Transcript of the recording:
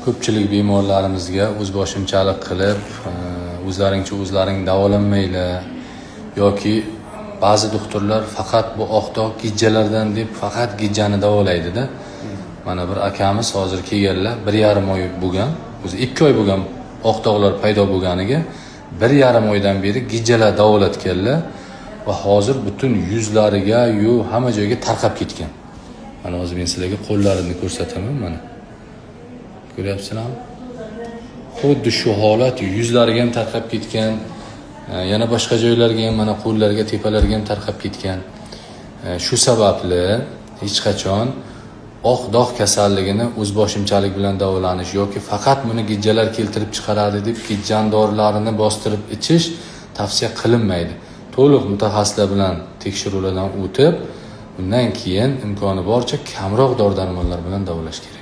Ko'pchilik bemorlarimizga o'zboshimchalik qilib, o'zlaringcha o'zlaring davolanmanglar yoki ba'zi doktorlar faqat bu oq dog' gijjalardan deb faqat gijjani davolaydida. Mana bir akamiz hozir kelganlar, 1,5 oy bo'lgan, o'zi 2 oy bo'lgan oq dog'lar paydo bo'lganiga, 1,5 oydan beri gijjalar davolatganlar va hozir butun yuzlariga yu hamma joyga tarqab ketgan. Mana hozir men sizlarga qo'llarini ko'rsataman, mana. Ko'ryapsizlarmi? Xuddi shu holat yuzlariga ham tarqab ketgan, yana boshqa joylarga ham, mana qo'llarga, tepalarga ham tarqab ketgan. Shu sababli hech qachon oq dog' kasalligini o'zboshimchalik bilan davolanish yoki faqat buni gijjalar keltirib chiqaradi deb gijjan dorilarini bostirib ichish tavsiya qilinmaydi. To'liq mutaxassislar bilan tekshiruvlardan o'tib, undan keyin imkoni boricha kamroq dori darmonlar bilan davolash kerak.